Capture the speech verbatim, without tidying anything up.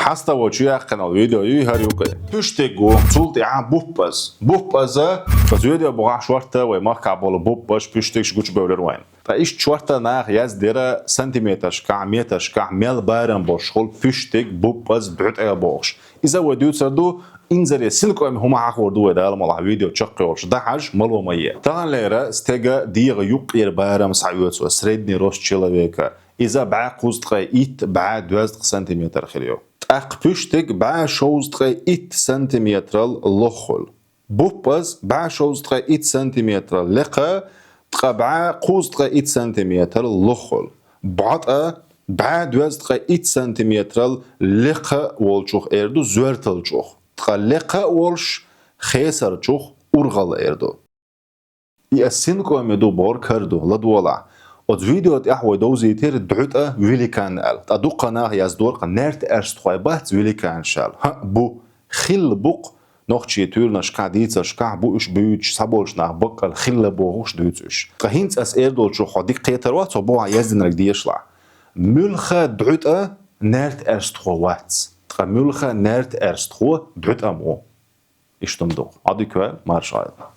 Хьаставочу яьккхинал видео ю хӀара юкъе. Пуьштиг ву, цул тӀаьхьа буппаз. Буппаза, оцу видео бухахь шортта вай махкахь болу буппаш, пуьштигаш гучубевлира вайн. Ткъа иштта шортта наха яздира сантиметрашкахь, метрашкахь мел барам болуш хуьлу пуьштиг, буппаз, дӀуьтӀа бохуш. Иза вай дуьйцур ду, инзаре синкъойма хӀума хьахор ду вай Дала мукълахь видео чекхйолуш. Дахьаш мало ма е. Таханлера стеган дегӀан юккъера барам схьаоьцу, средний рост человека. Иза бӀе кхузткъе итт, бӀе доьзткъа сантиметр хир ю. ТӀаккха пуьштиг бӀе шовзткъе итт сантиметрал лоххуьлу. Буппаз бӀе шовзткъе итт сантиметрал лекха, ткъа бӀе кхузткъе итт сантиметрал лоххуьлу. БӀотӀа бӀе доьзткъе итт сантиметрал лекха волчух эр ду зоьрталчух, ткъа лекха а волуш хесарчух ургӀал эр ду. И ас синкъоме ду бохург хӀара ду, ладогӀалахь. Оцу видео тӀехь вай довзийтира дӀуьтӀа великан аьлла. Ткъа дуккха наха яздора-кх, наьрт аьрстхой бац великанаш аьлла. ХӀаъ, бу. Хилла бу-кх, нохчийн туьйранашкахь, дийцаршкахь бу уьш буьйцуш, цхьаболчу наха баккъал хилла бохуш дуьйцу уьш. Ткъа хӀинца ас эр долчух хьо дика кхетар вац, хьо бохьа яздинарг дешалахь. Муьлхха дӀуьтӀа наьрт аьрстхо вац, ткъа муьлхха наьрт аьрстхо дӀуьтӀа ма ву. Иштта ма ду-кх. Ӏадика ваьл, марша Ӏайла.